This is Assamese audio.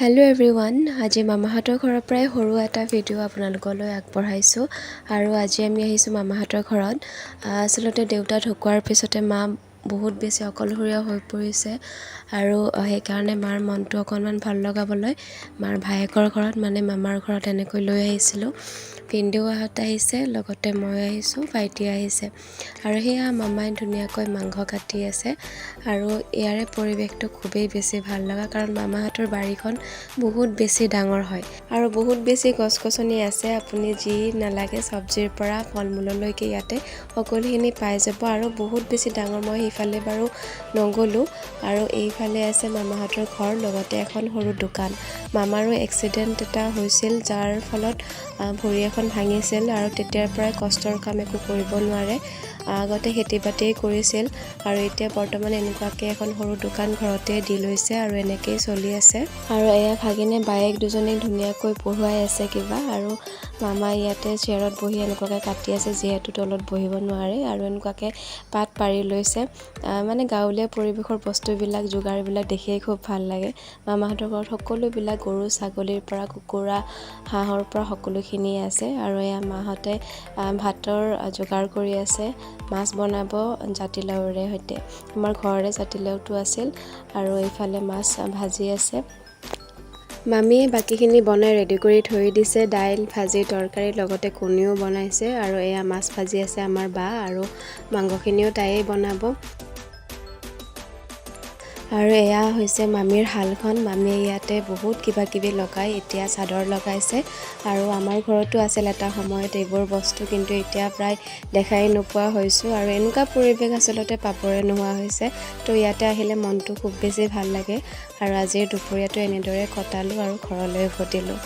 হেল্ল' এভৰিৱান, আজি মামাহঁতৰ ঘৰৰ পৰাই সৰু এটা ভিডিঅ' আপোনালোকলৈ আগবঢ়াইছোঁ। আৰু আজি আমি আহিছোঁ মামাহঁতৰ ঘৰত। আচলতে দেউতা ঢুকোৱাৰ পিছতে মা বহুত বেছি অকলশৰীয়া হৈ পৰিছে আৰু সেইকাৰণে মাৰ মনটো অকণমান ভাল লগাবলৈ মাৰ ভায়েকৰ ঘৰত, মানে মামাৰ ঘৰত এনেকৈ লৈ আহিছিলোঁ। ভিনদেউহঁত আহিছে, লগতে মই আহিছোঁ, ভাইটি আহিছে। আৰু সেয়া মামাই ধুনীয়াকৈ মাংস কাটি আছে। আৰু ইয়াৰে পৰিৱেশটো খুবেই বেছি ভাল লগা, কাৰণ মামাহঁতৰ বাৰীখন বহুত বেছি ডাঙৰ হয় আৰু বহুত বেছি গছ গছনি আছে। আপুনি যি নালাগে, চব্জিৰ পৰা ফল মূললৈকে ইয়াতে সকলোখিনি পাই যাব। আৰু বহুত বেছি ডাঙৰ। মই সিফালে বাৰু নগ'লোঁ। আৰু এইফালে আছে মামাহঁতৰ ঘৰ, লগতে এখন সৰু দোকান। মামাৰো এক্সিডেণ্ট এটা হৈছিল, যাৰ ফলত ভৰি এখন ভাঙিছিল আৰু তেতিয়াৰ পৰাই কষ্টৰ কাম একো কৰিব নোৱাৰে। আগতে খেতি বাতিয়েই কৰিছিল আৰু এতিয়া বৰ্তমান এনেকুৱাকৈ এখন সৰু দোকান ঘৰতে দি লৈছে আৰু এনেকেই চলি আছে। আৰু এয়া ভাগিনে বায়েক দুজনীক ধুনীয়াকৈ পঢ়ুৱাই আছে কিবা। আৰু মামা ইয়াতে চেয়াৰত বহি এনেকুৱাকৈ কাটি আছে, যিহেতু তলত বহিব নোৱাৰে, আৰু এনেকুৱাকৈ পাত পাৰি লৈছে। মানে গাঁৱলীয়া পৰিৱেশৰ বস্তুবিলাক, যোগাৰবিলাক দেখিয়েই খুব ভাল লাগে। মামাহঁতৰ ঘৰত সকলোবিলাক, গৰু ছাগলীৰ পৰা কুকুৰা হাঁহৰ পৰা সকলোখিনিয়ে আছে। আৰু এয়া মাহঁতে ভাতৰ যোগাৰ কৰি আছে। মাছ বনাব জাতিলাওৰে সৈতে। আমাৰ ঘৰৰে জাতিলাওটো আছিল। আৰু এইফালে মাছ ভাজি আছে। মামীয়ে বাকীখিনি বনাই ৰেডি কৰি থৈ দিছে, দাইল, ভাজি, তৰকাৰী, লগতে কণীও বনাইছে। আৰু এয়া মাছ ভাজি আছে আমাৰ বা, আৰু মাংসখিনিও তাইয়েই বনাব। আৰু এয়া হৈছে মামীৰ শালখন। মামীয়ে ইয়াতে বহুত কিবা কিবি লগায়। এতিয়া চাদৰ লগাইছে। আৰু আমাৰ ঘৰতো আছিল এটা সময়ত এইবোৰ বস্তু, কিন্তু এতিয়া প্ৰায় দেখাই নোপোৱা হৈছোঁ। আৰু এনেকুৱা পৰিৱেশ আচলতে পাবৰে নোহোৱা হৈছে। তো ইয়াতে আহিলে মনটো খুব বেছি ভাল লাগে। আৰু আজিৰ দুপৰীয়াটো এনেদৰে কটালোঁ আৰু ঘৰলৈ উভতিলোঁ।